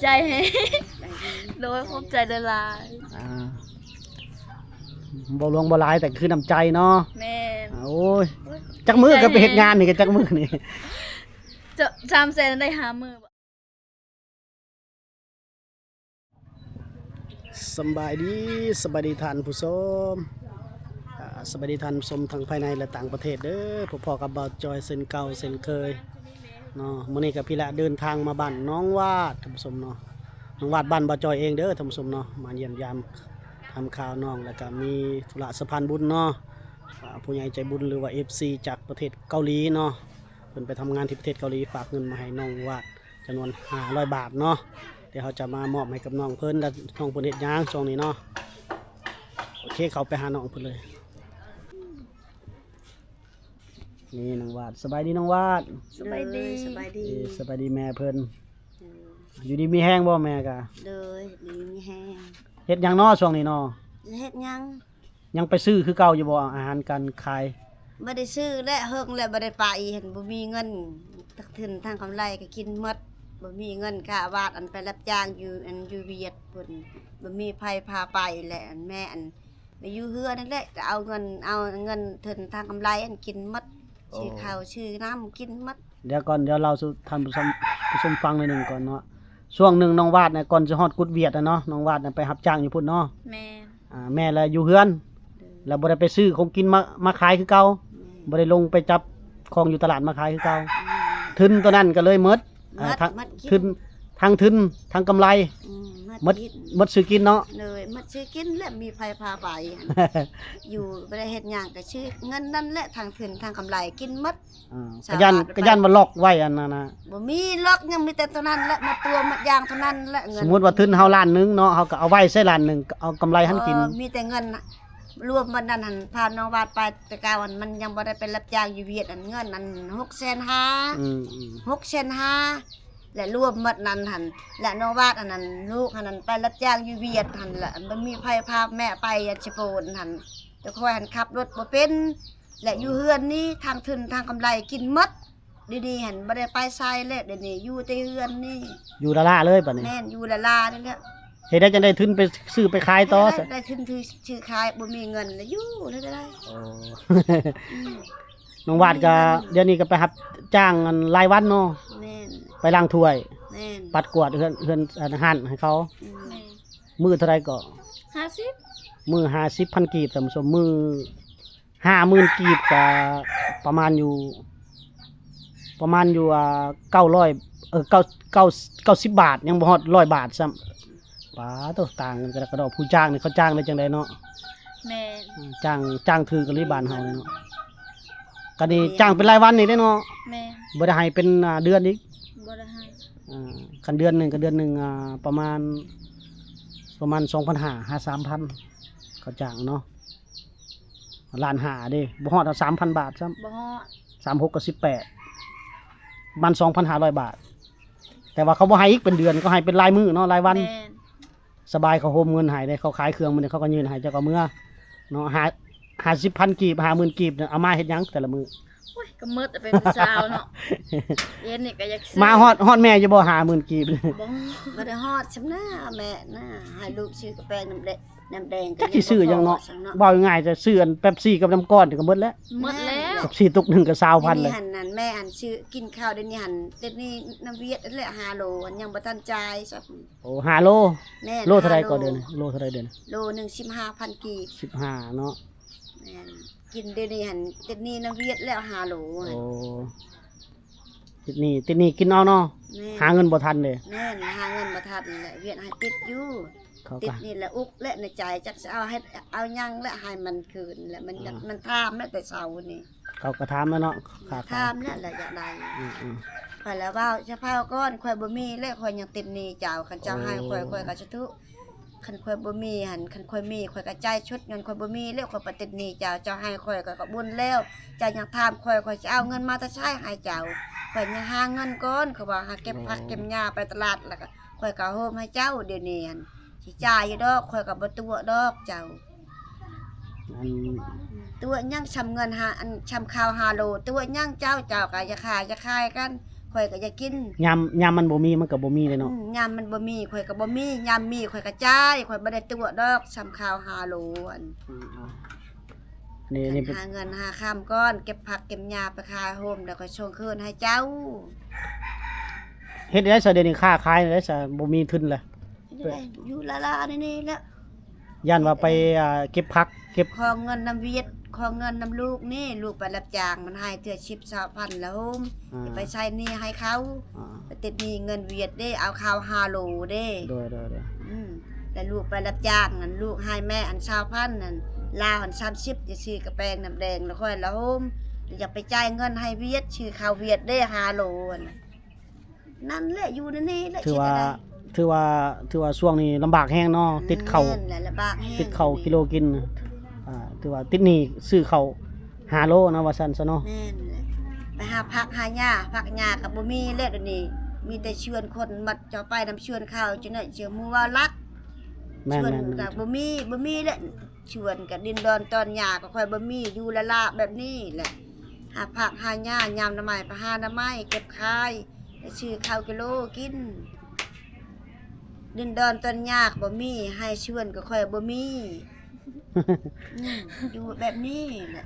ໃຈແຮງ ໂດຍ ຂອບໃຈຫຼາຍໆ ອ່າ ບໍ່ຫຼວງບໍ່ຫຼາຍ ແຕ່ຄືນ້ຳໃຈເນາະ ແມ່ນ ອ່າ ໂອ້ຍ ຈັກມື້ກໍໄປເຮັດງານນີ້ ກໍຈັກມື້ນີ້ ຈະ ສາມແສນໄດ້ຫ້າມື້. ສຳບາຍດີ ສະບາຍດີທ່ານຜູ້ຊົມ ອ່າ ສະບາຍດີທ່ານຜູ້ຊົມທັງພາຍໃນ ແລະ ຕ່າງປະເທດເດີ ພົບພໍ້ກັບບ່າວຈອຍເຊັ່ນເກົ່າເຊັ່ນເຄີຍເນາະ ມື້ນີ້ກໍພີ້ລະເດີນທາງມາບ້ານໜອງຫວາດ ທ່ານຜູ້ຊົມເນາະ ໜອງຫວາດບ້ານບ່າວຈອຍເອງເດີ ທ່ານຜູ້ຊົມເນາະ ມາຢ້ຽມຢາມຖາມຂ່າວນ້ອງ ແລ້ວກໍມີທຸລະສະພານບຸນເນາະ ອ່າ ຜູ້ໃຫຍ່ໃຈບຸນ ຫຼືວ່າ ເອັຟຊີ ຈາກປະເທດເກົາຫຼີເນາະ ເພິ່ນໄປທຳງານທີ່ປະເທດເກົາຫຼີ ຝາກເງິນມາໃຫ້ໜອງຫວາດ ຈຳນວນຫ້າຮ້ອຍບາດເນາະ ດຽວເຮົາຈະມາມອບໃຫ້ກັບນ້ອງເພິ່ນ ແລະ ນ້ອງເພິ່ນເຮັດຫຍັງຊ່ວງນີ້ເນາະ ໂອເຄ ເຂົ້າໄປຫານ້ອງເພິ່ນເລີຍ ນີ້ນ້ອງຫວາດ ສະບາຍດີນ້ອງຫວາດ ສະບາຍດີ ໂດຍ ສະບາຍດີ ເອີ ສະບາຍດີແມ່ເພິ່ນ ເອີ ຢູ່ດີມີແຮງບໍ່ແມ່ກະ ໂດຍ ດີມີແຮງ ເຮັດຫຍັງເນາະຊ່ວງນີ້ເນາະ ເຮັດຫຍັງ ຍັງໄປຊື້ຄືເກົ່າຢູ່ບໍ່ ອາຫານການຂາຍ? ບໍ່ໄດ້ຊື້ແລ້ວ ເຫິງແລ້ວບໍ່ໄດ້ໄປຫັ້ນ ບໍ່ມີເງິນ ທຶນທາງກຳໄລກໍກິນໝົດ ບໍ່ມີເງິນຄ່າບາດ ອັນໄປຮັບຈ້າງຢູ່ ອັນຢູ່ຫວຽດພຸ້ນ ບໍ່ມີໃຜພາໄປ ແລະ ອັນແມ່ ອັນໄປຢູ່ເຮືອນນັ້ນແຫຼະ ກໍເອົາເງິນ ເອົາເງິນທຶນທາງກຳໄລຫັ້ນກິນໝົດ ໂອ້ ຊື້ເຂົ້າຊື້ນ້ຳກິນໝົດ. ດຽວກ່ອນ ດຽວເລົ່າສູ່ທ່ານຜູ້ຊົມ ຜູ້ຊົມຟັງໜ້ອຍໜຶ່ງກ່ອນເນາະ ຊ່ວງໜຶ່ງນ້ອງຫວາດນະ ກ່ອນຊິຮອດກຸດຫວຽດນະເນາະ ນ້ອງຫວາດນະໄປຮັບຈ້າງຢູ່ພຸ້ນເນາະ ແມ່ນ ອ່າ ແມ່ລະຢູ່ເຮືອນ ແລ້ວບໍ່ໄດ້ໄປຊື້ຂອງກິນມາ ມາຂາຍຄືເກົ່າ ແມ່ນ ບໍ່ໄດ້ລົງໄປຈັບຂອງຢູ່ຕະຫຼາດມາຂາຍຄືເກົ່າ ແມ່ນ ທຶນຕົວນັ້ນກໍເລີຍໝົດ ໝົດ ອ່າ ທັງ ໝົດກິນ ທຶນ ທັງທຶນ ທັງກຳໄລ ອືມ ໝົດ ໝົດກິນ ໝົດຊື້ກິນເນາະ ໂດຍ ໝົດຊື້ກິນ ແລະ ມີໃຜພາໄປ ຢູ່ ບໍ່ໄດ້ເຮັດຫຍັງ ກໍຊື້ເງິນນັ້ນແຫຼະ ທັງທຶນ ທັງກຳໄລ ກິນໝົດ ອ່າ ສາມ ກໍຢ້ານ ບາດ ກໍຢ້ານວ່າລັອກໄວ້ອັນນັ້ນນະ ບໍ່ມີລັອກ ຍັງມີແຕ່ຕົວນັ້ນແຫຼະ ໝົດຕົວໝົດຢ່າງເທົ່ານັ້ນແຫຼະ ເງິນ ສົມມຸດວ່າທຶນເຮົາລ້ານໜຶ່ງເນາະ ເຮົາກໍເອົາໄວ້ໃສ່ລ້ານໜຶ່ງ ເອົາກຳໄລຫັ້ນກິນ ເອີ ມີແຕ່ເງິນລວມໝົດນັ້ນຫັ້ນ ພານ້ອງຫວາດໄປແຕ່ເກົ່າຫັ້ນ ມັນຍັງບໍ່ໄດ້ໄປຮັບຈ້າງຢູ່ຫວຽດຫັ້ນ ເງິນນັ້ນຫົກແສນຫ້າ ອືມໆ ຫົກແສນຫ້າ ແລະລວມໝົດນັ້ນຫັ້ນ ແລະນ້ອງຫວາດອັນນັ້ນ ລູກຫັ້ນນັ້ນໄປຮັບຈ້າງຢູ່ຫວຽດຫັ້ນ ແລະບໍ່ມີໃຜພາແມ່ໄປອັນສະໂປນຫັ້ນ ແຕ່ຂ້ອຍຫັ້ນຂັບລົດບໍ່ເປັນ ແລະຢູ່ເຮືອນນີ້ທັງທຶນທັງກຳໄລກິນໝົດ ດຽວນີ້ຫັ້ນບໍ່ໄດ້ໄປໃສແລ້ວ ດຽວນີ້ຢູ່ແຕ່ເຮືອນນີ້ ຢູ່ລ້າໆເລີຍບາດນີ້ ແມ່ນ ຢູ່ລ້າໆນີ້ແຫຼະ ເຮັດໄດ້ຈັ່ງໃດທຶນໄປຊື້ໄປຂາຍຕໍ່ ໄດ້ ໄດ້ທຶນຊື້ ຊື້ຂາຍ ບໍ່ມີເງິນແລ້ວຢູ່ແລ້ວໄດ້ ໂອ້ ອືມ ນ້ອງຫວາດກໍ ບໍ່ມີເງິນ ດຽວນີ້ກໍໄປຮັບຈ້າງອັນລາຍວັນເນາະ ແມ່ນ ໄປລ້າງຖ້ວຍ ແມ່ນ ປັດກວາດເຮືອນ ເຮືອນ ອັນ ຮ້ານໃຫ້ເຂົາ ອືມ ແມ່ນ ມື້ເທົ່າໃດກໍ ຫ້າສິບ ມື້ຫ້າສິບພັນກີບ ທ່ານຜູ້ຊົມ ມື້ ຫ້າໝື່ນກີບກໍປະມານຢູ່ ປະມານຢູ່ ອ່າ ເກົ້າຮ້ອຍ ເອີ ເກົ້າ ເກົ້າ ເກົ້າສິບບາດ ຍັງບໍ່ຮອດຮ້ອຍບາດຊ້ຳ ປາໂທ້ ຕ່າງກັນກະດອກ ຜູ້ຈ້າງນີ້ເຂົາຈ້າງໄດ້ຈັ່ງໃດເນາະ ແມ່ນ ອືມ ຈ້າງ ຈ້າງຖືກອີ່ຫຼີບ້ານເຮົານີ້ເນາະ ກະນີ້ ແມ່ນ ຈ້າງເປັນລາຍວັນນີ້ເດ້ເນາະ ແມ່ນ ບໍ່ໄດ້ໃຫ້ເປັນ ອ່າ ເດືອນອີກ ບໍ່ໄດ້ໃຫ້ ອ່າ ຄັນເດືອນໜຶ່ງກໍເດືອນໜຶ່ງ ອ່າ ປະມານ ປະມານສອງພັນຫ້າຫາສາມພັນ ເຂົາຈ້າງເນາະ ລ້ານຫ້າເດ້ ບໍ່ຮອດເອົາສາມພັນບາດຊ້ຳ ບໍ່ຮອດ ສາມຫົກກໍສິບແປດ ປະມານສອງພັນຫ້າຮ້ອຍບາດ ແຕ່ວ່າເຂົາບໍ່ໃຫ້ອີກເປັນເດືອນ ເຂົາໃຫ້ເປັນລາຍມື້ເນາະ ລາຍວັນ ແມ່ນ ສະບາຍ ເຂົາໂຮມເງິນໃຫ້ເດ້ ເຂົາຂາຍເຄື່ອງມື້ນີ້ ເຂົາກໍຍື່ນໃຫ້ ເຈົ້າກໍເມືອເນາະ ຫ້າ ຫ້າສິບພັນກີບ ຫ້າໝື່ນກີບ ເອົາມາເຮັດຫຍັງແຕ່ລະມື້ ໂອ້ຍ ກໍໝົດໄປເປັນຊາວເນາະ ເຫັນນີ້ກໍຢາກຊື້ ມາຮອດ ຮອດແມ່ຢູ່ບໍ່ ຫ້າໝື່ນກີບ ບໍ່ ບໍ່ໄດ້ຮອດຊ້ຳນະ ແມ່ນະ ໃຫ້ລູກຊື້ກາແຟນ້ຳແດງ ນ້ຳແດງ ຈັກຊິຊື້ຫຍັງເນາະ ເວົ້າງ່າຍໆ ຈະຊື້ອັນເປັບຊີກັບນ້ຳກ້ອນກໍໝົດແລ້ວ ໝົດແລ້ວ ເປັບຊີຕຸກໜຶ່ງກໍຊາວພັນແລ້ວ ແມ່ຫັ້ນນັ້ນ ແມ່ຫັ້ນຊື້ກິນເຂົ້າ ດຽວນີ້ຫັ້ນ ດຽວນີ້ນ້ຳຫວຽດຫັ້ນແຫຼະ ຫ້າໂລ ຍັງບໍ່ທັນຈ່າຍຊ້ຳ ໂອ້ ຫ້າໂລ ແມ່ນ ໂລເທົ່າໃດກໍ ຫ້າໂລ ດຽວນີ້ ໂລເທົ່າໃດດຽວນີ້ ໂລໜຶ່ງສິບຫ້າພັນກີບ ສິບຫ້າເນາະ ແມ່ນ ກິນດຽວນີ້ຫັ້ນ ຕິດໜີ້ນຳຫວຽດແລ້ວຫ້າໂລ ໂອ້ ຕິດໜີ້ ຕິດໜີ້ກິນເອົາເນາະ ແມ່ນ ຫາເງິນບໍ່ທັນເດ້ ແມ່ນ ຫາເງິນບໍ່ທັນແຫຼະ ຫວຽດໃຫ້ຕິດຢູ່ ເຂົາກໍ ຕິດນີ້ແຫຼະ ອຸກແລະໃນໃຈ ຈັກຊິເອົາເຮັດເອົາຫຍັງແລະ ໃຫ້ມັນຄືນແລະ ມັນຢາກ ອ່າ ມັນຖາມແລະ ແຕ່ເຊົ້ານີ້ ເຂົາກໍຖາມແລ້ວເນາະ ຖາມແລ້ວ ແລະຢາກໄດ້ ອືມໆ ຂ້ອຍລະເວົ້າ ສະເພົາກ່ອນ ຂ້ອຍບໍ່ມີແລະ ຂ້ອຍຍັງຕິດໜີ້ເຈົ້າ ຄັນເຈົ້າໃຫ້ຂ້ອຍ ໂອ້ ຂ້ອຍກໍສາທຸ ຄັນຂ້ອຍບໍ່ມີຫັ້ນ ຄັນຂ້ອຍມີ ຂ້ອຍກໍຈ່າຍຊົດ ຍ້ອນຂ້ອຍບໍ່ມີແລ້ວ ຂ້ອຍໄປຕິດໜີ້ເຈົ້າ ເຈົ້າໃຫ້ຂ້ອຍ ຂ້ອຍກໍບຸນແລ້ວ ເຈົ້າຍັງຖາມຂ້ອຍ ຂ້ອຍຊິເອົາເງິນມາແຕ່ໃສໃຫ້ເຈົ້າ ຂ້ອຍຍັງຫາເງິນກ່ອນ ຂ້ອຍວ່າຫາເກັບຜັກ ໂອ້ ເກັບຫຍ້າໄປຕະຫຼາດ ແລ້ວກໍ ຂ້ອຍກໍໂຮມໃຫ້ເຈົ້າ ດຽວນີ້ຫັ້ນ ຊິຈ່າຍຢູ່ດອກ ຂ້ອຍກໍບໍ່ຕົວະດອກເຈົ້າ ອັນ ຕົວະຫຍັງ ຊ່ຳເງິນຫາ ອັນ ຊ່ຳເຂົ້າຫ້າໂລ ຕົວະຫຍັງເຈົ້າ ເຈົ້າກໍຢ່າຂາຍ ຢ່າຂາຍກັນ ຂ້ອຍກໍຢາກກິນ. ຍາມ ຍາມມັນບໍ່ມີ ມັນກໍບໍ່ມີເດ້ເນາະ. ອືມ ຍາມມັນບໍ່ມີ ຂ້ອຍກໍບໍ່ມີ ຍາມມີຂ້ອຍກະຈ່າຍ ຂ້ອຍບໍ່ໄດ້ຕົວະດອກ ສ່ຳຄາວຫ້າໂລ. ອັນ ອືມ ອັນນີ້ ອັນນີ້ ຫາເງິນຫາຄຳກ່ອນ ເກັບຜັກເກັບຫຍ້າໄປຂາຍໂຮມ ແລ້ວຄ່ອຍສົ່ງຄືນໃຫ້ເຈົ້າ. ເຮັດໄດ້ຊະ ດຽວນີ້ຄ້າຂາຍໄດ້ຊະ ບໍ່ມີທຶນລະ. ຢູ່ລະລານີ້ແຫຼະ ຢ້ານວ່າໄປ ອ່າ ເກັບຜັກ ເກັບ ຂໍເງິນນຳວຽດ ຂໍເງິນນຳລູກນີ້ ລູກໄປຮັບຈ້າງ ມັນໃຫ້ເທື່ອສິບ ຊາວພັນລະໂຮມ ອ່າ ໄປໃຊ້ໜີ້ໃຫ້ເຂົາ ອ່າ ໄປຕິດໜີ້ເງິນວຽດເດ້ ເອົາເຂົ້າຫ້າໂລເດ້. ໂດຍ ໂດຍ ໂດຍ ອືມ ແລ້ວລູກໄປຮັບຈ້າງນັ້ນ ລູກໃຫ້ແມ່ອັນ ຊາວພັນນັ້ນ ລາວອັນ ສາມສິບ ຈະຊື້ກະແປງນ້ຳແດງລະຂ້ອຍລະໂຮມ ແລ້ວຢາກໄປຈ່າຍເງິນໃຫ້ວຽດ ຊື້ເຂົ້າວຽດເດ້ ຫ້າໂລ. ນັ້ນແຫຼະ ຢູ່ໃນນີ້ແຫຼະ ຖືວ່າ ຊິເຮັດແນວໃດ ຖືວ່າ ຖືວ່າຊ່ວງນີ້ລຳບາກແຮງເນາະ ແມ່ນ ຕິດເຂົ້າ ແຫຼະ ລຳບາກແຮງ ຕິດເຂົ້າກິໂລກິນ ອ່າ ຖືວ່າຕິດໜີ້ຊື້ເຂົ້າຫ້າໂລນະ ວ່າຊັ້ນຊະເນາະ. ແມ່ນແຫຼະ ໄປຫາຜັກຫາຫຍ້າ ຜັກຫຍ້າກໍບໍ່ມີແລ້ວດຽວນີ້ ມີແຕ່ເຊືອນຄົນມາເຈົ້າໄປນຳເຊືອນເຂົາ ຈັ່ງໃດເຊື່ອໝູ່ວ່າລັກ ແມ່ນໆໆ ເຊືອນກໍບໍ່ມີ ບໍ່ມີແລ້ວ ເຊືອນກໍດິນດອນຕອນຫຍ້າກໍຄ່ອຍບໍ່ມີ ຢູ່ລະລາແບບນີ້ແຫຼະ ຫາຜັກຫາຫຍ້າ ຍາມໜໍ່ໄມ້ ໄປຫາໜໍ່ໄມ້ເກັບຂາຍ ໄປຊື້ເຂົ້າກິໂລກິນ ດິນດອນຕອນຫຍ້າກໍບໍ່ມີ ໄຮ່ສວນກໍຄ່ອຍບໍ່ມີ. ອືມ ຢູ່ແບບນີ້ແຫຼະ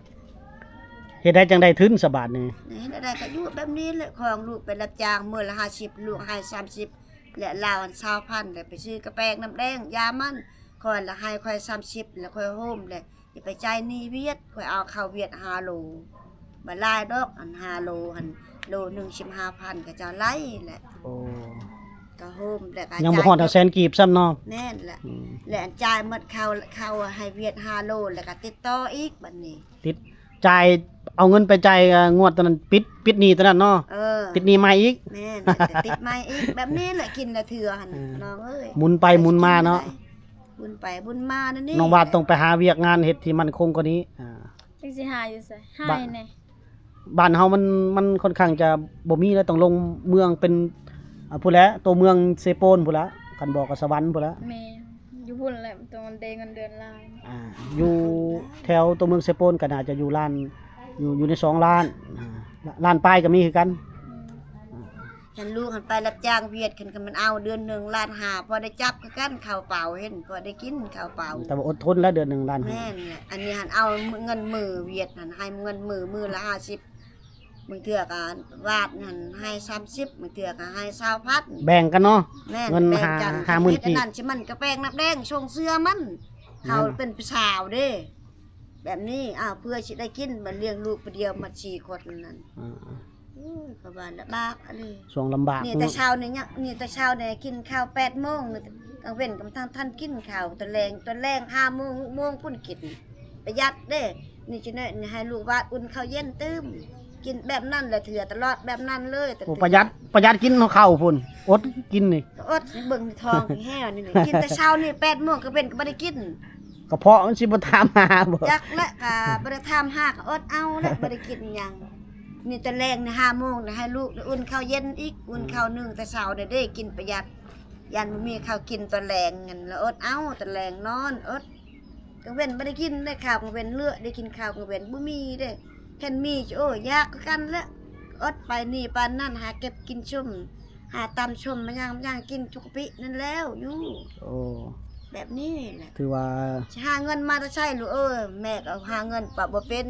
ເຮັດໄດ້ຈັ່ງໃດທຶນສະບາດນີ້? ເຮັດໄດ້ກໍຢູ່ແບບນີ້ແຫຼະ ຂອງລູກໄປຮັບຈ້າງມື້ລະຫ້າສິບ ລູກໃຫ້ສາມສິບ ແລະລາວອັນຊາວພັນ ແລະໄປຊື້ກະແປງນ້ຳແດງຢາມັນ ຂ້ອຍລະໃຫ້ຂ້ອຍສາມສິບ ແລະຂ້ອຍໂຮມ ແລະ ຊິໄປຈ່າຍໜີ້ວຽດ ຂ້ອຍເອົາເຂົ້າວຽດຫ້າໂລ ບໍ່ຫຼາຍດອກ ອັນຫ້າໂລຫັ້ນ ໂລໜຶ່ງສິບຫ້າພັນ ຂະເຈົ້າໄລ່ແຫຼະ. ໂອ້ ກະໂຮມແລ້ວກະ ຍັງບໍ່ຮອດເອົາແສນກີບຊ້ຳເນາະ. ແມ່ນແຫຼະ ອືມ ແລະອັນຈ່າຍໝົດເຂົ້າ ເຂົ້າໃຫ້ວຽດຫ້າໂລ ແລ້ວກະຕິດຕໍ່ອີກບັດນີ້ ຕິດ ຈ່າຍ ເອົາເງິນໄປຈ່າຍ ເອີ ງວດຕົວນັ້ນ ປິດ ປິດໜີ້ຕົວນັ້ນເນາະ. ເອີ ຕິດໜີ້ໃໝ່ອີກ. ແມ່ນ ແລ້ວກະຕິດໃໝ່ອີກ ແບບນີ້ແຫຼະ ກິນລະເທື່ອຫັ້ນ ເອີ ນ້ອງເອີຍ ໝູນໄປໝູນມາເນາະ ໝູນໄປໝູນມາແນວນີ້. ນ້ອງວາດຕ້ອງໄປຫາວຽກງານເຮັດທີ່ໝັ້ນຄົງກວ່ານີ້ ອ່າ ຈັ່ງຊິຫາຢູ່ໃສ ຫາແດ່. ບ້ານເຮົາມັນ ມັນຄ່ອນຂ້າງຈະບໍ່ມີແລ້ວ ຕ້ອງລົງເມືອງເປັນ ອ່າ ພຸ້ນແຫຼະ ໂຕເມືອງເຊໂປນພຸ້ນລະ ຄັນບໍ່ກໍສະຫວັນພຸ້ນລະ. ແມ່ນ ຢູ່ພຸ້ນແຫຼະ ຕ້ອງໄດ້ເງິນເດືອນຫຼາຍ. ອ່າ ຢູ່ແຖວໂຕເມືອງເຊໂປນກໍໜ້າຈະຢູ່ລ້ານ ຢູ່ ຢູ່ໃນສອງລ້ານ ອ່າ ລ້ານປາຍກໍມີຄືກັນ. ອືມ ຄັນລູກຫັ້ນໄປຮັບຈ້າງວຽດ ຄັນ ຄັນມັນເອົາເດືອນໜຶ່ງລ້ານຫ້າ ພໍໄດ້ຈັບຄືກັນ ເຂົ້າເປົາ ເຫັນພໍໄດ້ກິນເຂົ້າເປົາ. ແຕ່ວ່າອົດທົນແລ້ວເດືອນໜຶ່ງລ້ານຫ້າ. ແມ່ນແຫຼະ ອັນນີ້ຫັ້ນເອົາເງິນມື້ວຽດຫັ້ນ ໃຫ້ເງິນມື້ ມື້ລະຫ້າສິບ ບາງເທື່ອກໍວາດຫັ້ນໃຫ້ສາມສິບ ບາງເທື່ອກໍໃຫ້ຊາວພັນ ແບ່ງກັນເນາະ. ແມ່ນ ເງິນ ແບ່ງກັນ ຫ້າ ຫ້າໝື່ນກີບ ອັນນັ້ນຊິມັນກະແປງນ້ຳແດງ ຊົງເສື້ອມັນ ເຂົາເປັນຜູ້ສາວເດ້ ແບບນີ້ ອ້າວ ເພື່ອຊິໄດ້ກິນ ບັດລ້ຽງລູກຜູ້ດຽວໝົດສີ່ຄົນນັ້ນ. ອ່າ ໂອ້ຍ ເຂົາວ່າລຳບາກອີ່ຫຼີ ຊ່ວງລຳບາກ ນີ້ແຕ່ເຊົ້ານີ້ ນີ້ແຕ່ເຊົ້ານີ້ກິນເຂົ້າແປດໂມງ ກາງເວັນກໍບໍ່ທັນ ທັນກິນເຂົ້າ ຕອນແລງ ຕອນແລງຫ້າໂມງ ຫົກໂມງພຸ້ນກິນ ປະຢັດເດ້. ນີ້ຈັ່ງໃດ ໃຫ້ລູກວາດອຸ່ນເຂົ້າເຢັນຕື່ມ ກິນແບບນັ້ນແຫຼະ ເທື່ອຕະຫຼອດແບບນັ້ນເລີຍ. ໂອ້ ປະຢັດ ປະຢັດກິນເຂົ້າພຸ້ນ ອົດກິນນີ້ ກໍອົດ ເບິ່ງທ້ອງແຫ້ວນີ້ ກິນແຕ່ເຊົ້ານີ້ແປດໂມງ ກາງເວັນກໍບໍ່ໄດ້ກິນ ກະເພາະມັນຊິບໍ່ຖາມຫາບໍ່? ຈັກແຫຼະ ກະບໍ່ໄດ້ຖາມຫາ ກະອົດເອົາແຫຼະ ບໍ່ໄດ້ກິນຫຍັງ. ນີ້ຕອນແລງນີ້ຫ້າໂມງນີ້ ໃຫ້ລູກໄດ້ອຸ່ນເຂົ້າເຢັນອີກ ອຸ່ນເຂົ້າໜຶ້ງແຕ່ເຊົ້ານີ້ເດ້ ກິນປະຢັດ ຢ້ານບໍ່ມີເຂົ້າກິນຕອນແລງນັ້ນ ລະອົດເອົາ ຕອນແລງນອນອົດ. ກາງເວັນບໍ່ໄດ້ກິນເດ້ ເຂົ້າກາງເວັນເຫຼືອ ໄດ້ກິນເຂົ້າກາງເວັນບໍ່ມີເດ້. ຄັນມີ ໂອ້ ຢາກຄືກັນແຫຼະ ອົດໄປນີ້ປານນັ້ນ ຫາເກັບກິນຊົມ ຫາຕຳຊົມມາຍ່າງ ມາຍ່າງກິນຈຸກະປິນັ້ນແລ້ວຢູ່. ໂອ້ ແບບນີ້ແຫຼະ ຖືວ່າ ຊິຫາເງິນມາແຕ່ໃສລູກເອີຍ? ແມ່ກໍຫາເງິນປະບໍ່ເປັນ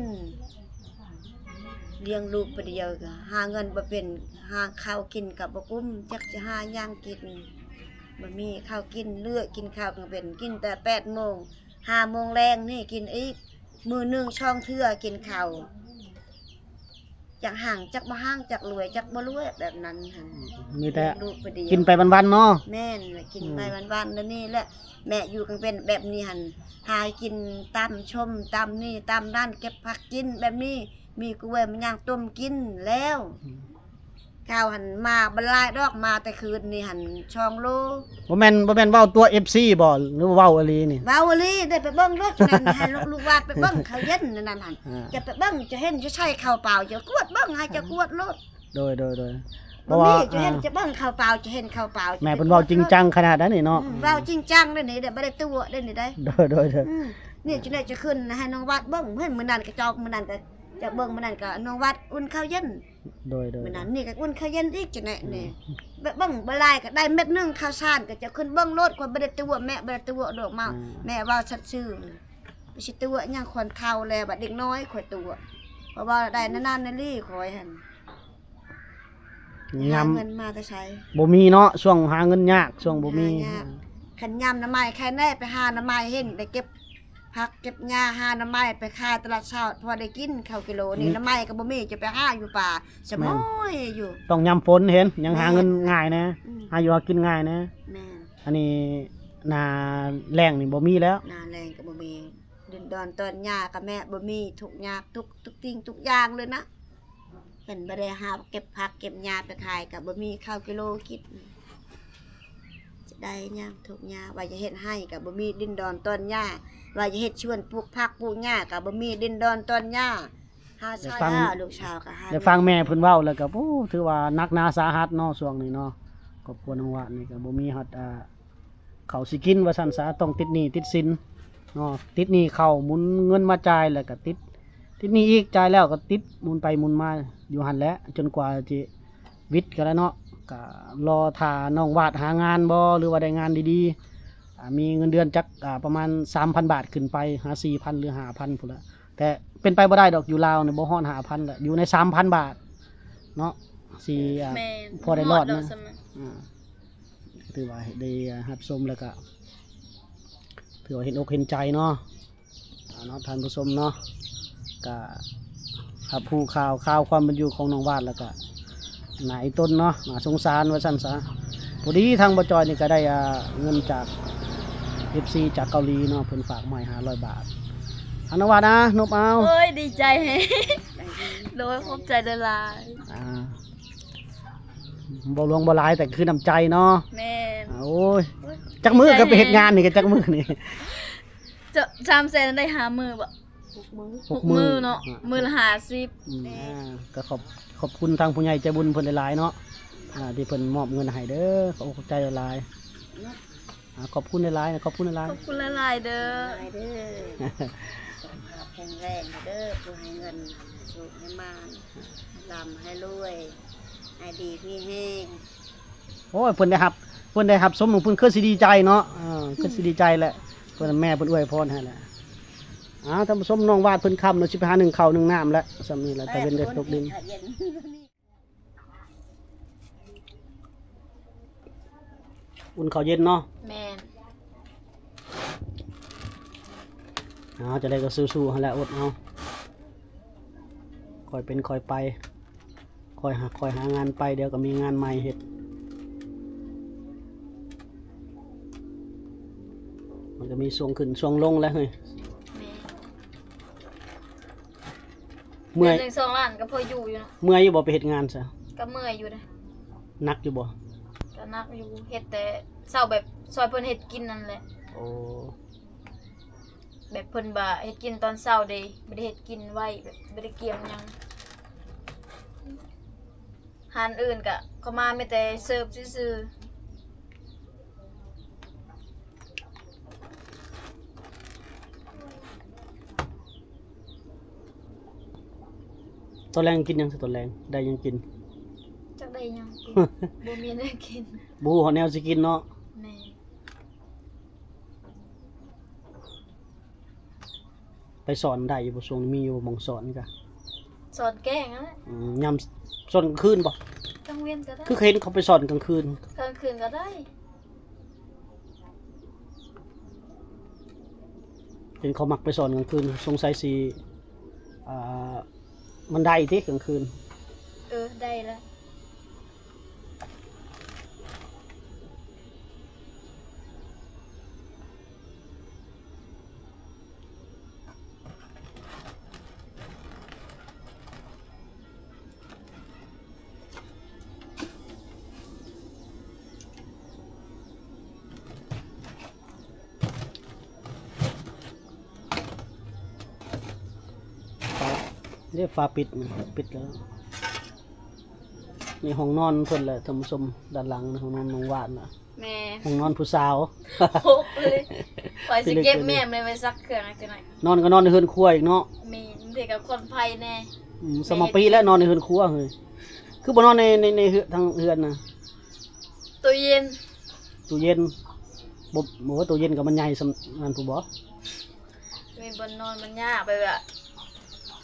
ລ້ຽງລູກຜູ້ດຽວກໍຫາເງິນບໍ່ເປັນ ຫາເຂົ້າກິນກໍບໍ່ກຸ້ມ ຈັກຊິຫາຫຍັງກິນ ບໍ່ມີເຂົ້າກິນເລີຍ. ກິນເຂົ້າກາງເວັນ ກິນແຕ່ແປດໂມງ ຫ້າໂມງແລງນີ້ກິນອີກ ມື້ໜຶ່ງສອງເທື່ອກິນເຂົ້າ ຈັກຮັ່ງຈັກບໍ່ຮັ່ງ ຈັກລວຍຈັກບໍ່ລວຍ ແບບນັ້ນຫັ້ນ. ມີແຕ່ ລ້ຽງລູກຜູ້ດຽວ ກິນໄປວັນໆເນາະ. ແມ່ນແຫຼະ ກິນໄປ ອືມ ວັນໆ ແນວນີ້ແຫຼະ. ແມ່ຢູ່ກາງເວັນແບບນີ້ຫັ້ນ ຫາກິນຕຳຊົມ ຕຳນີ້ຕຳນັ້ນ ເກັບຜັກກິນແບບນີ້ ມີກ້ວຍມາຍ່າງຕົ້ມກິນແລ້ວ. ອືມ ເຂົາຫັ້ນມາບໍ່ຫຼາຍດອກ ມາແຕ່ຄືນນີ້ຫັ້ນສອງໂລ. ບໍ່ແມ່ນ ບໍ່ແມ່ນເວົ້າຕົວະເອັຟຊີບໍ່ ຫຼືວ່າເວົ້າອີ່ຫຼີນີ້? ເວົ້າອີ່ຫຼີ ໄດ້ໄປເບິ່ງໂລດ ແມ່ນໃຫ້ລູກວາດໄປເບິ່ງເຂົ້າເຢັນນັ້ນຫັ້ນ. ອ່າ ຈະໄປເບິ່ງ ຈະເຫັນຢູ່ໃສເຂົ້າເປົາ ຈະກວດເບິ່ງ ໃຫ້ຈະກວດໂລດ. ໂດຍ ໂດຍ ໂດຍ ບໍ່ມີ ເພາະວ່າ ຈະເຫັນ ອ່າ ຈະເບິ່ງເຂົ້າເປົາ ຈະເຫັນເຂົ້າເປົາ. ແມ່ເພິ່ນເວົ້າຈິງຈັງຂະໜາດນັ້ນນີ້ເນາະ. ອືມ ເວົ້າຈິງຈັງເດ້ນີ້ ບໍ່ໄດ້ຕົວະເດ້ນີ້ໄດ໋. ໂດຍ ໂດຍ ໂດຍ ອືມ ນີ້ຈະໄດ້ຈະຂຶ້ນໃຫ້ນ້ອງວາດເບິ່ງ ເຫັນມື້ນັ້ນກະຈອກ ມື້ນັ້ນກະ ຈະເບິ່ງມື້ນັ້ນກໍນ້ອງວັດອຸ່ນເຂົ້າເຢັນ ໂດຍໆ ມື້ນັ້ນນີ້ກໍອຸ່ນເຂົ້າເຢັນອີກ ຈັ່ງໃດນີ້ ອືມ ເບິ່ງບໍ່ຫຼາຍກໍໄດ້ເມັດໜຶ່ງ ເຂົ້າສານກໍຈະຂຶ້ນເບິ່ງໂລດ ຂ້ອຍບໍ່ໄດ້ຕົວະແມ່ ບໍ່ໄດ້ຕົວະດອກ ມາ ອືມ ແມ່ເວົ້າສັດຊື່ ໄປຊິຕົວະຫຍັງ ຄົນເຖົ້າແລ້ວ ບັດເດັກນ້ອຍຂ້ອຍຕົວະ ເພາະວ່າໄດ້ນານໆນາລີຂ້ອຍຫັ້ນ ຍາມ ຫາເງິນມາແຕ່ໃສ? ບໍ່ມີເນາະ ຊ່ວງຫາເງິນຍາກ ຊ່ວງບໍ່ມີ ຫາຍາກ ຄັນຍາມໜໍ່ໄມ້ໄຄແນ່ ໄປຫາໜໍ່ໄມ້ ເຫັນໄດ້ເກັບຜັກເກັບຫຍ້າ ຫາໜໍ່ໄມ້ໄປຂາຍຕະຫຼາດເຊົ້າ ພໍໄດ້ກິນເຂົ້າກິໂລນີ້ ອືມ ໜໍ່ໄມ້ກໍບໍ່ມີ ຈະໄປຫາຢູ່ປ່າ ສະໝອຍຢູ່ ແມ່ນ ຕ້ອງຍາມຝົນເຫັນ ຍັງຫາເງິນ ແມ່ນ ງ່າຍແດ່ ອືມ ຫາຢູ່ຫາກິນງ່າຍແດ່ ແມ່ນ ອັນນີ້ໜ້າແລ້ງນີ້ບໍ່ມີແລ້ວ ໜ້າແລ້ງກໍບໍ່ມີ ດິນດອນຕອນຫຍ້າກໍແມ່ນບໍ່ມີ ທຸກຍາກ ທຸກ ທຸກສິ່ງທຸກຢ່າງເລີຍນະ ເພິ່ນບໍ່ໄດ້ຫາເກັບຜັກເກັບຫຍ້າໄປຂາຍ ກໍບໍ່ມີເຂົ້າກິໂລກິນ ຈະໄດ້ຫຍັງ ທຸກຍາກ ວ່າຈະເຮັດໄຮ່ກໍບໍ່ມີດິນດອນຕອນຫຍ້າ ວ່າຈະເຮັດສວນປູກຜັກປູກຫຍ້າກໍບໍ່ມີດິນດອນຕອນຫຍ້າ ຫາຊາຍ ແລ້ວຟັງ ຫາລູກສາວກໍຫາ ແລ້ວຟັງແມ່ເພິ່ນເວົ້າແລ້ວກໍ ໂອ້ ຖືວ່າໜັກໜາສາຫັດເນາະ ຊ່ວງນີ້ເນາະ ຄອບຄົວນ້ອງວາດນີ້ກໍບໍ່ມີຮອດ ອ່າ ເຂົ້າຊິກິນວ່າຊັ້ນຊະ ຕ້ອງຕິດໜີ້ຕິດສິນເນາະ ຕິດໜີ້ເຂົ້າ ໝູນເງິນມາຈ່າຍ ແລ້ວກໍຕິດ ຕິດໜີ້ອີກ ຈ່າຍແລ້ວກໍຕິດ ໝູນໄປໝູນມາຢູ່ຫັ້ນແຫຼະ ຈົນກວ່າຊິຫວິດກໍໄດ້ເນາະ ກໍລໍຖ້ານ້ອງວາດຫາງານບໍ່ ຫຼືວ່າໄດ້ງານດີໆ ອ່າ ມີເງິນເດືອນຈັກ ອ່າ ປະມານສາມພັນບາດຂຶ້ນໄປ ຫາສີ່ພັນ ຫຼື ຫ້າພັນພຸ້ນລະ ແຕ່ເປັນໄປບໍ່ໄດ້ດອກ ຢູ່ລາວນີ້ບໍ່ຮອດຫ້າພັນແຫຼະ ຢູ່ໃນສາມພັນບາດເນາະ ຊິ ອ່າ ແມ່ນ ພໍໄດ້ລອດ ບໍ່ຮອດດອກ ນະ ສ່ຳນັ້ນ ອ່າ ຖືວ່າໄດ້ຮັບຊົມແລ້ວກະ ຖືວ່າເຫັນອົກເຫັນໃຈເນາະ ອ່າ ເນາະ ທ່ານຜູ້ຊົມເນາະ ກະຮັບຮູ້ຂ່າວ ຂ່າວຄວາມເປັນຢູ່ຂອງນ້ອງວາດ ແລ້ວກະໜ້າອີ່ຕົນເນາະ ໜ້າສົງສານວ່າຊັ້ນຊະ ພໍດີທາງບໍ່ຈ່ອຍນີ້ກະໄດ້ ອ່າ ເງິນຈາກ ເອັຟຊີ ຈາກເກົາຫຼີເນາະ ເພິ່ນຝາກມາໃຫ້ຫ້າຮ້ອຍບາດ ອາ ນ້ອງວາດນະ ນົບເອົາ ໂອ້ຍ ດີໃຈແຮງ ໂດຍ ຂອບໃຈຫຼາຍໆ ອ່າ ບໍ່ຫຼວງບໍ່ຫຼາຍ ແຕ່ຄືນ້ຳໃຈເນາະ ແມ່ນ ໂອ້ຍ ໂອ້ຍ ຈັກມື້ກໍໄປເຮັດງານນີ້ ກໍຈັກມື້ນີ້ ຈະ ສາມແສນໄດ້ຫ້າມື້ບໍ່? ຫົກມື້ ຫົກມື້ເນາະ ມື້ລະຫ້າສິບ ອືມ ອ່າ ກໍຂອບ ຂອບຄຸນທາງຜູ້ໃຫຍ່ໃຈບຸນເພິ່ນຫຼາຍໆເນາະ ອ່າ ທີ່ເພິ່ນມອບເງິນໃຫ້ເດີ ຂອບອົກຂອບໃຈຫຼາຍໆ ອ່າ ຂອບຄຸນຫຼາຍໆ ຂອບຄຸນຫຼາຍໆ ຂອບຄຸນຫຼາຍໆເດີ ຫຼາຍເດີ ສຸຂະພາບແຂງແຮງເດີ ຜູ້ໃຫ້ເງິນ ໃຫ້ໂຊກໃຫ້ໝານ ໃຫ້ລ່ຳໃຫ້ລວຍ ໃຫ້ດີມີແຮງ ໂອ້ຍ ເພິ່ນໄດ້ຮັບ ເພິ່ນໄດ້ຮັບຊົມ ເພິ່ນຄືຊິດີໃຈເນາະ ເອີ ຄືຊິດີໃຈແຫຼະ ເພິ່ນ ແມ່ເພິ່ນອວຍພອນໃຫ້ແຫຼະ ອ້າວ ທ່ານຜູ້ຊົມ ນ້ອງວາດເພິ່ນຄ່ຳແລ້ວ ຊິໄປຫາໜຶ້ງເຂົ້າໜຶ້ງນ້ຳແຫຼະ ສ່ຳນີ້ແຫຼະ ຕາເວັນກໍຕົກດິນ ອຸ່ນເຂົ້າເຢັນເນາະ ແມ່ນ ເອົາ ຈັ່ງໃດກໍສູ້ໆຫັ້ນແຫຼະ ອົດເອົາ ຄ່ອຍເປັນຄ່ອຍໄປ ຄ່ອຍຫາ ຄ່ອຍຫາງານໄປ ດຽວກໍມີງານໃໝ່ເຮັດ ມັນກໍມີຊ່ວງຂຶ້ນຊ່ວງລົງແຫຼະເຮີ້ຍ ແມ່ນ ເມື່ອຍ ເດືອນໜຶ່ງສອງລ້ານກໍພໍຢູ່ຢູ່ເນາະ ເມື່ອຍຢູ່ບໍ່ໄປເຮັດງານຊະ ກໍເມື່ອຍຢູ່ເດ້ ໜັກຢູ່ບໍ່ ກໍໜັກຢູ່ ເຮັດແຕ່ເຊົ້າ ແບບຊ່ອຍເພິ່ນເຮັດກິນນັ້ນແຫຼະ ໂອ້ ແບບເພິ່ນວ່າເຮັດກິນຕອນເຊົ້າເດ້ ບໍ່ໄດ້ເຮັດກິນໄວ້ ແບບບໍ່ໄດ້ກຽມຫຍັງ ຮ້ານອື່ນກະເຂົ້າມາມີແຕ່ເສີບຊື່ໆ ຕອນແລງກິນຫຍັງຊະ? ຕອນແລງໄດ້ຫຍັງກິນ? ຈັກໄດ້ຫຍັງກິນ ບໍ່ມີແນວກິນ ບໍ່ຮູ້ຮອດແນວຊິກິນເນາະ ແມ່ນ. ໄປສອນໄດ້ຢູ່ບໍ່? ຊ່ວງນີ້ມີຢູ່ບໍ່ໝ່ອງສອນກະ? ສອນແກ້ງຫັ້ນແຫຼະ. ອືມ ຍາມສອນກາງຄືນບໍ່? ກາງເວັນກໍໄດ້. ຄືເຫັນເຂົາໄປສອນກາງຄືນ. ກາງຄືນກໍໄດ້. ເຫັນເຂົາມັກໄປສອນກາງຄືນ ສົງໄສຊິ ອ່າ ມັນໄດ້ຕິກາງຄືນ? ເອີ ໄດ້ລະ. ເດ້ ຝາປິດ ປິດແລ້ວ. ນີ້ຫ້ອງນອນເພິ່ນແຫຼະທ່ານຜູ້ຊົມ ດ້ານຫຼັງ ຫ້ອງນອນນ້ອງຫວານນະ. ແມ່ນ ຫ້ອງນອນຜູ້ສາວ. ໂອ້ຍ ຂ້ອຍຊິເກັບແມ່ມາໄວ້ຊັກເຄື່ອງຈັກໜ້ອຍ. ນອນກໍນອນໃນເຮືອນຄົວອີກເນາະ. ແມ່ນ. ເທື່ອກໍຄວັນໄຟແດ່. ອືມ ສະມາປີແລ້ວນອນໃນເຮືອນຄົວເຮີ້ຍ ຄືບໍ່ນອນໃນ ໃນ ໃນເຮືອນ ທາງເຮືອນນະ? ຕູ້ເຢັນ ຕູ້ເຢັນ ບໍ່ ໂອ້ ຕູ້ເຢັນກໍມັນໃຫຍ່ສ່ຳນັ້ນພຸ້ນບໍ? ມີບ່ອນນອນມັນຍາກ ແບບວ່າ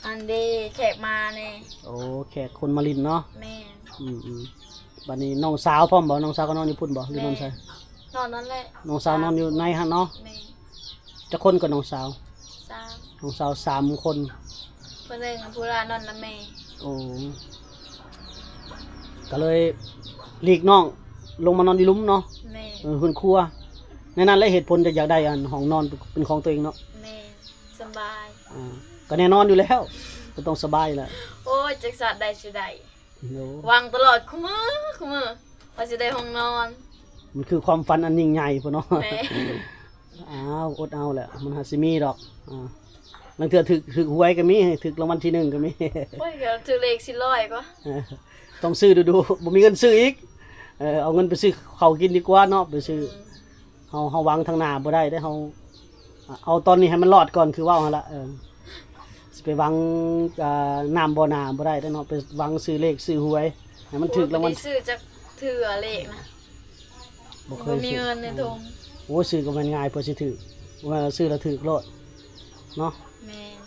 ອັນເດ ແຂກມາແດ່. ໂອ້ ແຂກຄົນມາຫຼິ້ນເນາະ. ແມ່ນ. ອືມໆ ບັດນີ້ນ້ອງສາວພ້ອມບໍ? ນ້ອງສາວກໍນອນຢູ່ພຸ້ນບໍ ຫຼືນອນໃສ? ແມ່ນ ນອນນັ້ນແຫຼະ. ນ້ອງສາວນອນຢູ່ໃນຫັ້ນເນາະ. ແມ່ນ. ຈັກຄົນກໍນ້ອງສາວ? ສາມ. ນ້ອງສາວສາມຄົນ. ຜູ້ໜຶ່ງ ຜູ້ລານອນນຳແມ່. ໂອ້ ກໍເລີຍຫຼີກນ້ອງລົງມານອນຢູ່ລຸ່ມເນາະ. ແມ່ນ. ເອີ ເຮືອນຄົວ ໃນນັ້ນແຫຼະເຫດຜົນຈະຢາກໄດ້ອັນຫ້ອງນອນເປັນຂອງຕົວເອງເນາະ. ແມ່ນ. ສະບາຍ. ອ່າ ກໍແນ່ນອນຢູ່ແລ້ວ ກໍຕ້ອງສະບາຍແຫຼະ. ໂອ້ຍ ຈັກຊາດໃດຊິໄດ້. ໂອ້ ຫວັງຕະຫຼອດ ຄູ່ມື້ ຄູ່ມື້ ວ່າຊິໄດ້ຫ້ອງນອນ. ມັນຄືຄວາມຝັນອັນຍິ່ງໃຫຍ່ພຸ້ນເນາະ. ແມ່ນ. ອ້າວ ອົດເອົາແຫຼະ ມັນຫາຊິມີດອກ. ອ່າ ລາງເທື່ອຖືກ ຖືກຫວຍກໍມີ ຖືກລາງວັນທີໜຶ່ງກໍມີ. ໂອ້ຍ ກໍຖືກເລກສີ່ຮ້ອຍກວ່າ. ເອີ ຕ້ອງຊື້ດູໆ ບໍ່ມີເງິນຊື້ອີກ. ເອີ ເອົາເງິນໄປຊື້ເຂົ້າກິນດີກວ່າເນາະ ໄປຊື້. ອືມ. ເຮົາ ເຮົາຫວັງທາງໜ້າບໍ່ໄດ້ເດ້ ເຮົາ ເອົາຕອນນີ້ໃຫ້ມັນລອດກ່ອນ ຄືເວົ້າຫັ້ນລະ. ເອີ ຊິໄປຫວັງ ອ່າ ນ້ຳບໍ່ໜ້າບໍ່ໄດ້ເດ້ເນາະ ໄປຫວັງຊື້ເລກຊື້ຫວຍໃຫ້ມັນຖືກລາງວັນ. ບໍ່ໄດ້ຊື້ຈັກເທື່ອເລກນະ ບໍ່ເຄີຍ ບໍ່ມີເງິນໃນຖົງ. ໂອ້ຍ ຊື້ກໍແມ່ນງ່າຍ ເພື່ອຊິຖືກ ວ່າຊື້ແລ້ວຖືກໂລດເນາະ. ແມ່ນ.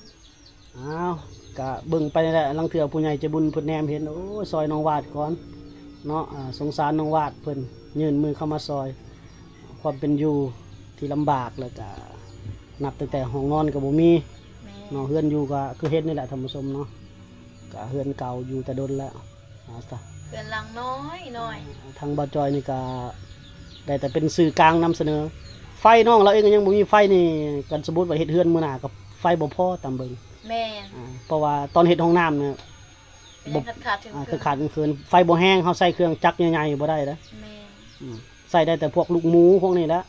ອ້າວ ກະເບິ່ງໄປແຫຼະ ລາງເທື່ອຜູ້ໃຫຍ່ໃຈບຸນເພິ່ນແນມເຫັນ ໂອ້ຍ ຊ່ອຍນ້ອງວາດກ່ອນເນາະ. ອ່າ ສົງສານນ້ອງວາດ ເພິ່ນຍື່ນມືເຂົ້າມາຊ່ອຍ. ຄວາມເປັນຢູ່ທີ່ລຳບາກ ແລ້ວກະນັບຕັ້ງແຕ່ຫ້ອງນອນກໍບໍ່ມີ. ແມ່ນ. ເນາະ ເຮືອນຢູ່ກໍຄືເຫັນນີ້ແຫຼະທ່ານຜູ້ຊົມເນາະ ກະເຮືອນເກົ່າຢູ່ແຕ່ດົນແລ້ວ. ອ່າ ເຮືອນຫຼັງນ້ອຍໆ. ທາງບ່າວຈອຍນີ້ກໍໄດ້ແຕ່ເປັນສື່ກາງນຳສະເໜີ. ໄຟ ນ້ອງລາວເອງກໍຍັງບໍ່ມີໄຟນີ້ ຄັນສົມມຸດວ່າເຮັດເຮືອນມື້ໜ້າກໍໄຟບໍ່ພໍຕາມເບິ່ງ. ແມ່ນ. ອ່າ ເພາະວ່າຕອນເຮັດຫ້ອງນ້ຳນະ ແມ່ນ ບໍ່ ຂາດໆເຂີນໆ. ອ່າ ຂາດໆເຂີນໆ ໄຟບໍ່ແຮງ ເຮົາໃຊ້ເຄື່ອງຈັກໃຫຍ່ໆບໍ່ໄດ້ເດ້. ແມ່ນ. ອືມ ໃຊ້ໄດ້ແຕ່ພວກລູກໝູພວກນີ້ແຫຼະ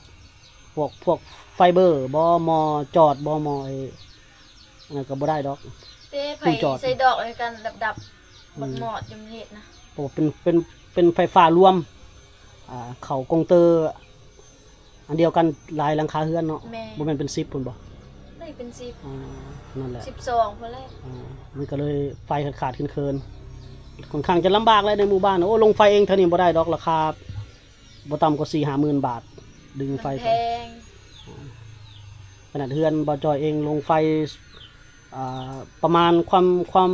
ພວກ ພວກໄຟເບີບໍ ໝໍ້ຈອດບໍ ໝໍ້ໄອ້ ອັນນັ້ນກໍບໍ່ໄດ້ດອກ. ເດ້ ໃຜ ຜູ້ຈອດ ໃສ່ດອກໃຫ້ກັນດັບໆ ອືມ ໝອດໆ ຢູ່ເຮັດນະ ເພາະວ່າເປັນ ເປັນ ເປັນໄຟຟ້າລວມ ອ່າ ເຂົ້າກົງເຕີອັນດຽວກັນຫຼາຍຫຼັງຄາເຮືອນເນາະ. ແມ່ນ. ບໍ່ແມ່ນເປັນສິບພຸ້ນບໍ? ໄດ້ເປັນສິບ. ອ່າ ນັ້ນແຫຼະ ສິບສອງພຸ້ນແຫຼະ. ອ່າ ມັນກໍເລີຍໄຟຂາດໆເຂີນໆ ຂ້ອນຂ້າງຈະລຳບາກແຫຼະໃນໝູ່ບ້ານ. ໂອ້ ລົງໄຟເອງເທື່ອນີ້ບໍ່ໄດ້ດອກ ລາຄາ ບໍ່ຕ່ຳກວ່າສີ່ຫ້າໝື່ນບາດ ດຶງໄຟ ມັນແພງ. ອ່າ ຂະໜາດເຮືອນບ່າວຈອຍເອງລົງໄຟ ອ່າ ປະມານຄວາມ ຄວາມ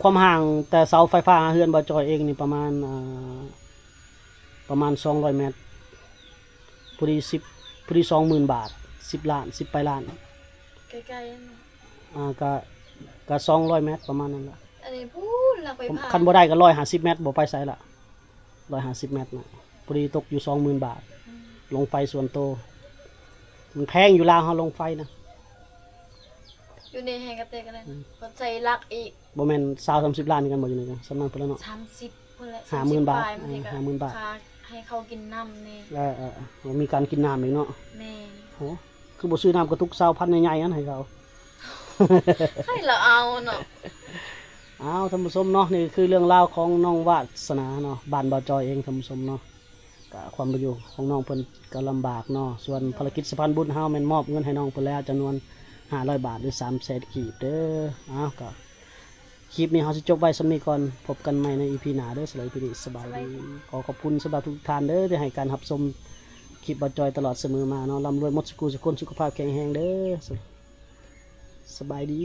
ຄວາມຫ່າງແຕ່ເສົາໄຟຟ້າຫາເຮືອນບ່າວຈອຍເອງນີ້ປະມານ ອ່າ ປະມານສອງຮ້ອຍແມັດ ພໍດີສິບ ພໍດີສອງໝື່ນບາດ ສິບລ້ານ ສິບປາຍລ້ານ. ໃກ້ໆ ນັ້ນ. ອ່າ ກະ ກະສອງຮ້ອຍແມັດປະມານນັ້ນລະ. ອັນນີ້ພຸ້ນ ຫຼັກໄຟຟ້າ ຄັນບໍ່ໄດ້ກໍຮ້ອຍຫ້າສິບແມັດ ບໍ່ໄປໃສລະ. ຮ້ອຍຫ້າສິບແມັດນະ ພໍດີຕົກຢູ່ສອງໝື່ນບາດ. ອືມ. ລົງໄຟສ່ວນໂຕ ມັນແພງຢູ່ລາວເຮົາລົງໄຟນະ. ຢູ່ນີ້ແຮງກະແຕກະແລ້ນ. ອືມ. ເພິ່ນໃສ່ຫຼັກອີກ ບໍ່ແມ່ນຊາວສາມສິບລ້ານຄືກັນບໍ່? ຢູ່ນີ້ກະສ່ຳນັ້ນພຸ້ນລະເນາະ. ສາມສິບພຸ້ນແຫຼະ ຫ້າໝື່ນບາດ. ສາມສິບປາຍ. ເອີ ຫ້າໝື່ນບາດ. ຄ່າໃຫ້ເຂົາກິນນ້ຳແດ່. ເອີໆ ມີການກິນນ້ຳອີກເນາະ. ແມ່ນ. ໂຫ ຄືບໍ່ຊື້ນ້ຳກະຕຸກຊາວພັນໃຫຍ່ໆ ຫັ້ນໃຫ້ເຂົາ. ໃຫ້ລະເອົາເນາະ. ອ້າວ ທ່ານຜູ້ຊົມເນາະ ນີ້ຄືເລື່ອງລາວຂອງນ້ອງວາດສະໜາເນາະ ບ້ານບ່າວຈອຍເອງ ທ່ານຜູ້ຊົມເນາະ. ກະຄວາມເປັນຢູ່ຂອງນ້ອງເພິ່ນກະລຳບາກເນາະ. ສ່ວນພາລະກິດສະພານບຸນເຮົາແມ່ນມອບເງິນໃຫ້ນ້ອງເພິ່ນແລ້ວຈຳນວນຫ້າຮ້ອຍບາດ ຫຼື ສາມແສນກີບເດີ. ອ້າວ ກະ ຄລິບນີ້ເຮົາຊິຈົບໄວ້ສ່ຳນີ້ກ່ອນ ພົບກັນໃໝ່ໃນອີພີໜ້າເດີ. ສຳລັບອີພີນີ້ ສະບາຍດີ. ສະບາຍດີ. ຂໍຂອບຄຸນສຳລັບທຸກທ່ານເດີ ທີ່ໃຫ້ການຮັບຊົມຄລິບບ່າວຈອຍຕະຫຼອດສະເໝີມາເນາະ. ລ່ຳລວຍໝົດສູ່ຄູ່ສູ່ຄົນ ສຸຂະພາບແຂງແຮງເດີ. ສະບາຍດີ.